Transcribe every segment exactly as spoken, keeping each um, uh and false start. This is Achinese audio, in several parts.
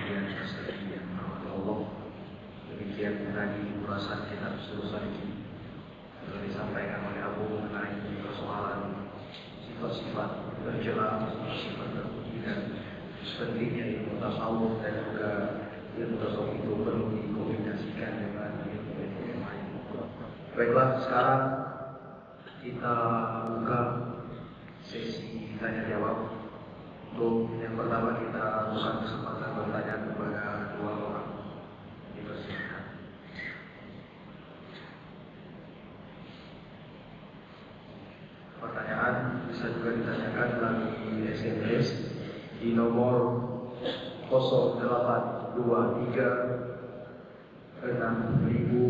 Yang dirahmati Allah, demikian tadi ulasan kitab Ushulus Shalihin. Telah disampaikan oleh Abu mengenai persoalan sifat-sifat tercela, sifat-sifat terpuji, dan pentingnya ilmu tasawuf dan juga ilmu tasawuf itu perlu dikombinasikan dengan ilmu-ilmu yang lain. Baiklah, sekarang kita buka sesi tanya jawab. Untuk yang pertama, kita buka kesempatan bertanya kepada dua orang. Dipersilakan. Pertanyaan bisa juga ditanyakan melalui S M S di nomor kosong delapan dua tiga enam ribu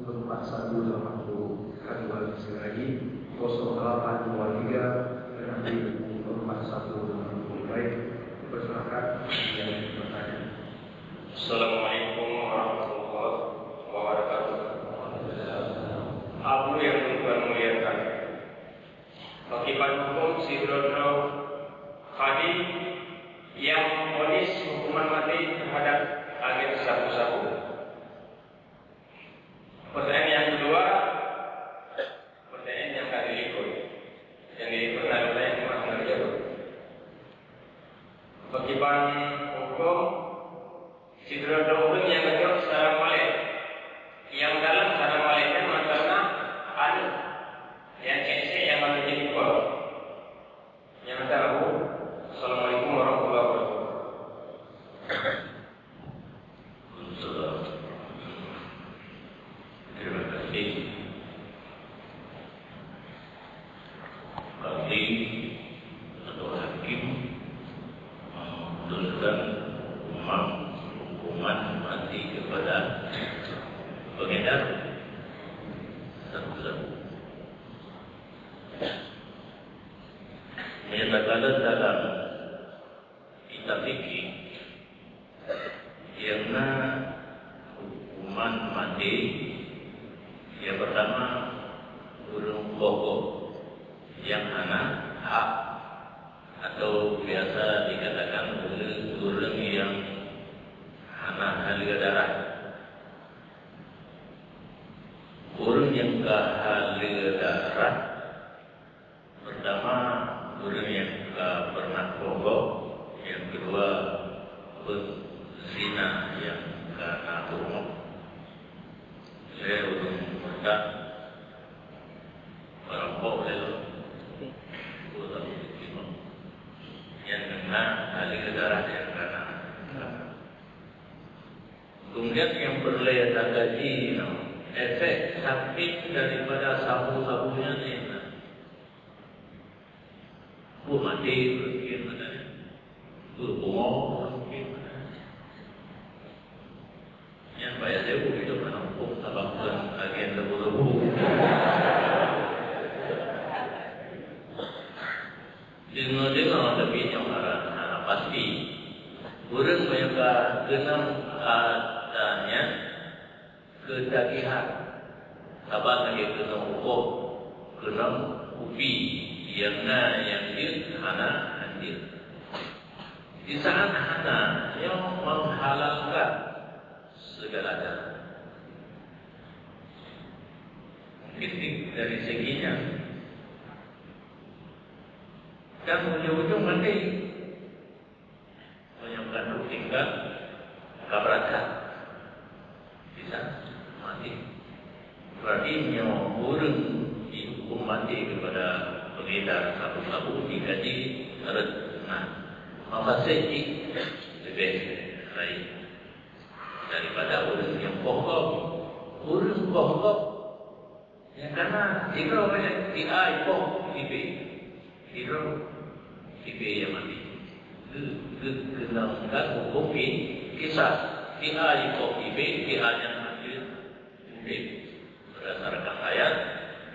empat satu delapan puluh. Kami ulangi sekali lagi, kosong delapan dua tiga enam ribu empat satu delapan puluh. Baik, persilakan yang ingin bertanya. Assalamualaikum warahmatullahi wabarakatuh. Abu yang Tuhan muliakan, bagaimana hukum sidroe-droe kadi yang vonis hukuman mati terhadap agen sabu-sabu? Pertanyaan yang kedua, pertanyaan yang ka dilikot. Yang dilikot lalu tanya cuma tinggal dijawab. Bagaimana hukum sidroe ureuëng nyang geucok sarang malèe? Nyang dalam sarang malèe nyan mantong na aneuk nyang ék-ék nyang aneuk jih dikeue. Nyang mantong, Abu. Assalamualaikum warahmatullahi wabarakatuh. Waalaikumsalam. Terima kasih. Kadi atau hakim memutuskan hukuman, hukuman mati kepada pengedar sabu-sabu. Menyatakan dalam kitab fikih, nyang na hukuman maté, nyang pertama, ureuëng boh gob nyang hana hak, atau biasa dikatakan ureuëng, ureuëng nyang hana haleue darah. Ureuëng nyang ka haleue darah, pertama, ureuëng nyang ka pernah boh gob, nyang keudua, beuzina nyang ka na hurmot. Lhée ureuëng murtad, perampok lhée lom, dua tahun diterima. Nyang keunam, ahli darah nyang ka na. Kemudian nyang peureulée takaji, efek samping daripada sabu-sabu nyan. Peue maté, peue mungken meunan. Peue pungo, peue mungken meunan. Nyan payah jaweueb, itu hana hukôm sabab kon agen sabu-sabu. Deungoe-deungoe, tapi nyoe hana, hana pasti. Ureuëng meunyoe ka keunong ata nyan, keutagihan, saban lagée keunong ukoe, keunong kupi, nyang na nyang jeuet hana hanjeuet. Di saat hana, nyoe menghalalkan segala cara. Mungkin di, dari segi nyan, dan ujung-ujung nanti menyebabkan tinggal kabrakan. Bisa mati. Berarti nyoe ureuëng dihukum mati kepada pengedar sabu-sabu dikaji rot na. Mafasik jih leubeh laén daripada ureuëng nyang boh gob. Ureuëng boh gob nyang kana sidroe, si A ipoh si B. Sidroe, si B nyang mati. Geu-, geu-, geukeunongkan huköm kisas. Si A ipoh si B, si A nyan hanjeuet udeb. Berdasarkan ayat,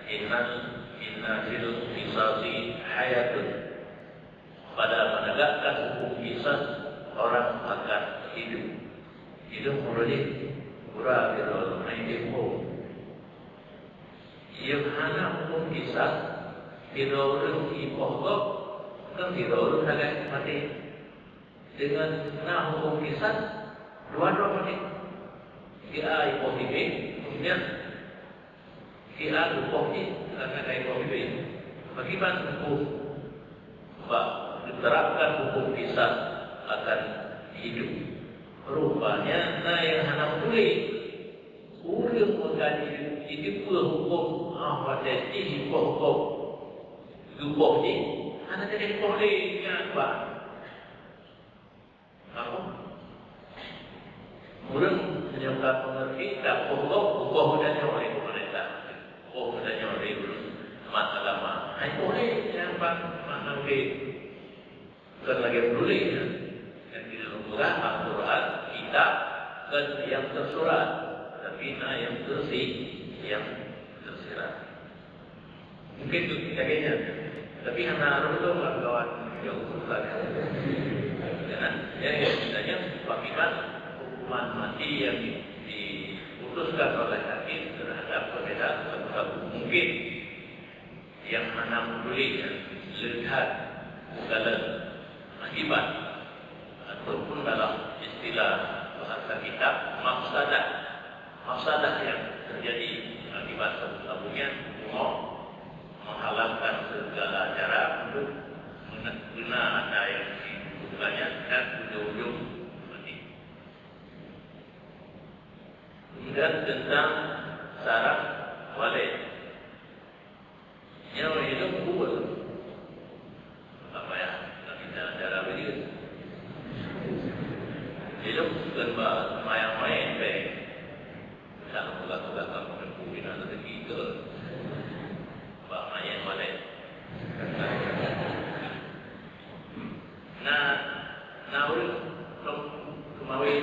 "Innal, inna fil qisasi hayatun." Pada menegakkan hukum kisas, orang akan hidup. Hidup meureuléh, gura sidroe ureuëng hana jitem phon. Nyang hana huköm kisas, sidroe ureuëng ipoh gob, kan sidroe ureuëng sagai maté. Deungon na huköm kisas, Dua droe maté. Si A ipoh si B, kemudian si A geupoh jih karena ka ipoh si B. Pakriban huköm bak diterapkan huköm kisas akan hidup? Rupanya na nyang hana peureulée. Ureuëng meukaji jiteupeue huköm, ah, watée jih ipoh gob, geupoh jih, hana jadi poh lé nyan, bah. Apa? Ureuëng meunyoe ka meungerti, tapoh gob, poh geutanyoe lé peumeurintah, poh geutanyoe lé ureuëng mat agama. Hai poh lé nyang ban makna udeb. Bukan lagée menulis, ya. Yang tidak membuka Al-Quran, kitab, bukan yang tersurat, tapi na yang tersi, yang tersirat. Mungkin itu sebagainya. Tapi hana harus tu kawan-kawan yang urusan. Ya, ya, ya, misalnya, akibat hukuman mati yang diputuskan oleh hakim terhadap perbedaan satu-satu. Mungkin yang mana boleh melihat dalam akibat ataupun dalam istilah bahasa kitab, mafsadah. Mafsadah yang terjadi akibat sabu-sabunya, cuma menghalalkan segala cara untuk mena-, guna ada yang dibutuhkannya dan ujung-ujung mati. Kemudian tentang syarat walid. Nyoe ilong buet. Apa ya? Tapi cara-cara begitu. Ilong bukan bah semayang main, beh. Tak pegang-pegang kamu dan bumi nak rezeki ke? Bah main balik. Nah, nah, ureuëng tong keumawe.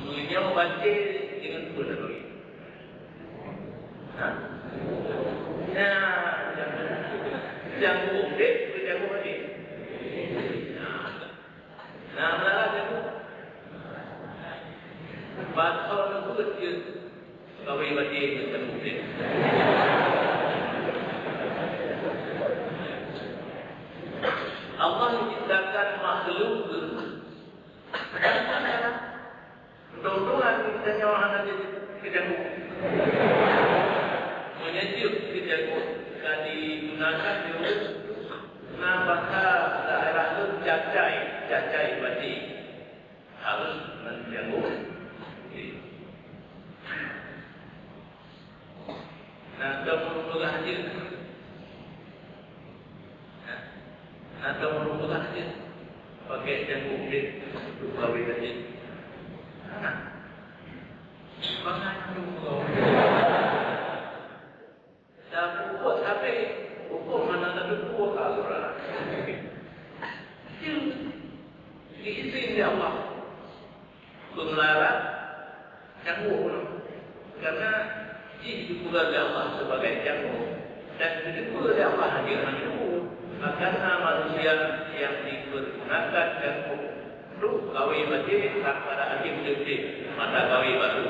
Meunyoe baté deungon peue lagée? Ha? Nah, jangan. Jangan udeb, jangan baté. Nah, nah, jangan. Batal ngebut je. Kawin batin macam mungkin. Allah menciptakan makhluk tu. Untung-untungan kita nyawa hana jadi kejagung. Menyejut kejagung ka digunakan di rumah. Nah, maka daerah tu cacai, cacai batin. Harus menjaga diri. Nah, kamu murah aja. Nah, kamu murah aja. Pakai jagung deh, untuk kawin aja. Nah, semangat tu. Dan pupuk habéh, pupuk mana teutuwo ka lurah. Itu diizin di Allah. Peumelarat cangguh. Karena jih dipeugah oleh Allah sebagai cangguh dan dipeugah oleh Allah hanya anak cangguh. Karena manusia yang dipergunakan cangguh tu kawin batin tak pada akhir detik mata kawin baru.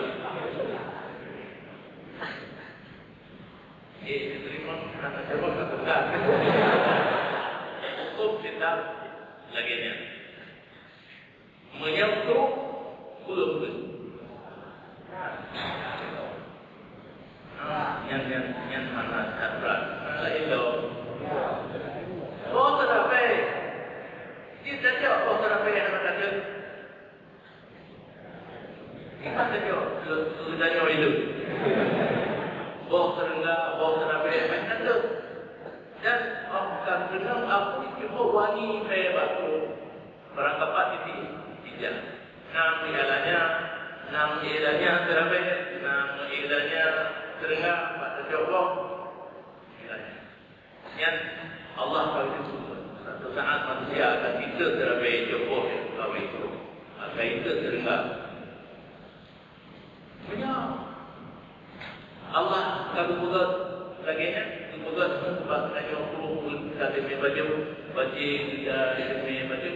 Eh, diterima, kata siapa tak pegang. Hukum kitab lagi ni. Menyangkut belum tu. Ah, yang, yang, yang mana tak berat. Mana lain tu? Oh, terapai. Dia tak jawab, oh, terapai yang nak kata. Iman tanyoe, geutanyoe ileueng. Boh teurengga, boh teurabée, meunan teuh. Dan óh ka keunong apui cukup wangi bée bak pruet. Barang kapat titi, ija. Nang ialanya, nang ialanya teurabée, nang ialanya teurengga, bak teucok boh. Ialanya. Nyan Allah ka geujemput. Satu saat manusia akan ikut terabai jodoh yang kawin tu. Akan ikut serentak. Punya Allah ka geupeugah lagée nyan, geupeugah sebab tanyoe pun ka teumé bajeu, bajeu, ka teumé bajeu.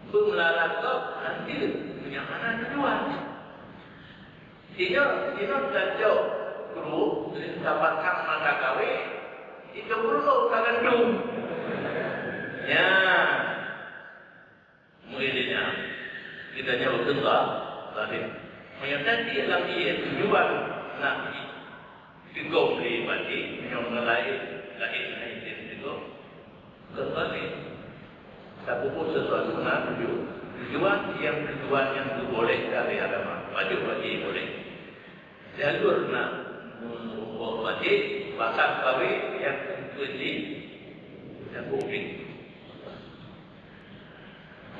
Peumelarat gob hanjeuet meunyo hana tujuan. Singoh, singoh tacok krueng, lheueh tapasang mata kawé, itu krueng ka gandum. Allah, zalim. Meunyoe tadi lam ié tujuan nak teugom lé baté, meunyoe ngon laén, laén hana jitem teugom. Keuzalim. Sapeue sesuatu na tuju-, tujuan nyang tujuan nyang geubolehkan lé agama. Wajéb, wajéb boleh. Jalur na meureumpok wajéb, pasang kawé nyang teungkeuen di Teungku Upin.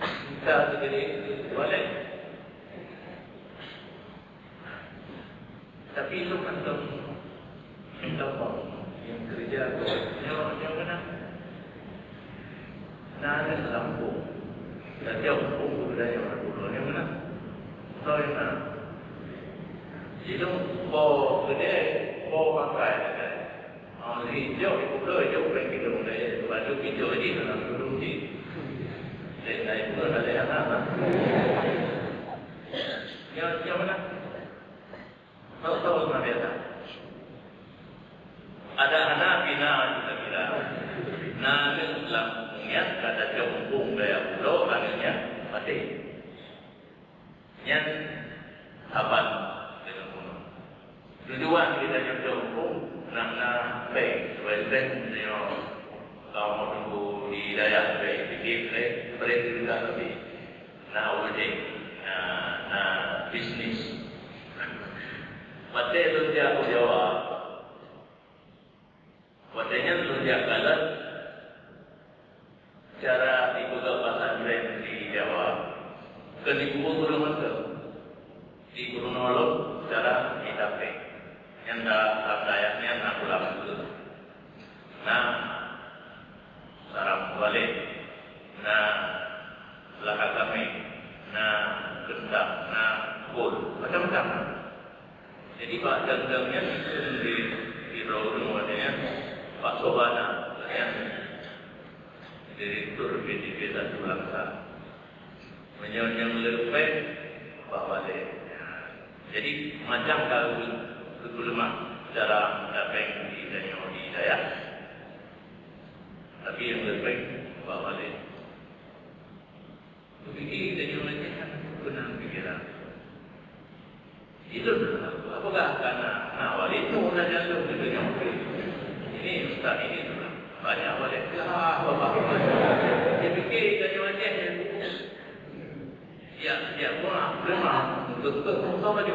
Kita segede boleh. Tapi itu kan minta uang yang kerja tu. Nyawa, nyawa mana? Nah, ada selampung. Dah jauh pun budaya orang dulu. Yang mana? Tahu yang mana? Itu bo gede, bo pakai. Oh, jadi jauh di kubur, jauh pun kita mulai. Baju hijau ni dalam dulu ni. Saya naik pun ada yang mana? Yang, yang mana? Tahu-tahu sama biasa. Ada anak bina kita kira. Nah, lam niat kata cembung gaya pulau, anaknya mati. Nyan saban dengan bunuh. Tujuan kita cembung nak na bank, sebab bank punya kaum menunggu di dayah bank, fikir boleh, boleh cerita lebih. Na uji, na, na bisnis. Watèe lôn jak u Jawa, watèe nyan lôn jak kalon cara jipeugah pesantren di Jawa, keu di kubu gurèe mantong. Di peurunoe lôn cara jitapéng. Nyan da-, lam dayah nyan na ulam keu. Na sarang mubalek, na laka kameng, na kentang, na kol, macam-macam. Jadi, bak dang-dang nyan di, di droe ureueng watèe nyan, bak soe na, nyan direktur P T P satu Langsa. Meunyoe nyang leupeh, bah balek. Jadi, macam ka geuleumah cara tapéng di tanyoe di dayah. Tapi nyang leupeh, bah balek. Beupike tanyoe lagèe nyan, peue na pikiran. Itu adalah, apakah karena na walid tu saja tu, gitu, yang ini ustaz ini sudah banyak walid ke, ah, bapak. Dia fikir dari Aceh, ya, dia pun ah, memang untuk, untuk, untuk tahu baju.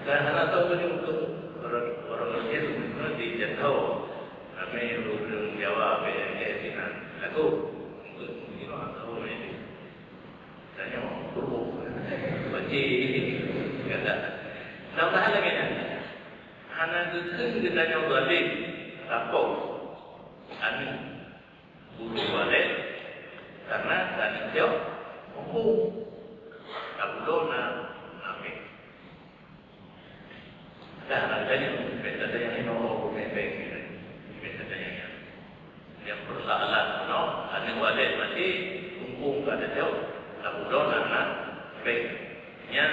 Dan hana tahu baju untuk orang, orang Aceh tu, memang dia tak tahu. Kami ureueng Jawa, P N S, sinan lagu. Untuk, untuk, tahu ini. Tanyoe, tuboh. Baci. Kata. Mudah-mudahan lagèe nyan. Hana geukheun geutanyoe zalim. Takot. Aneuk. Guru balik. Karena tadi jawab. Hukum. Kabulo na. Amin. Dah, nak tanya, minta tanya ni, oh, oh, beng, beng, gitu. Minta tanya ni. Yang persoalan, no, aneuk walid mati, mumpung ka teucok, tak udah nak, nak, beng. Nyan,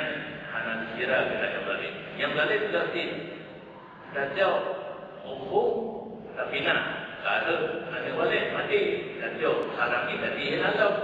hana dikira kita yang balik. Yang balik sudah sih. Teucok, mumpung, tapi nak, tak ada, aneuk walid mati, teucok, haram kita di dalam.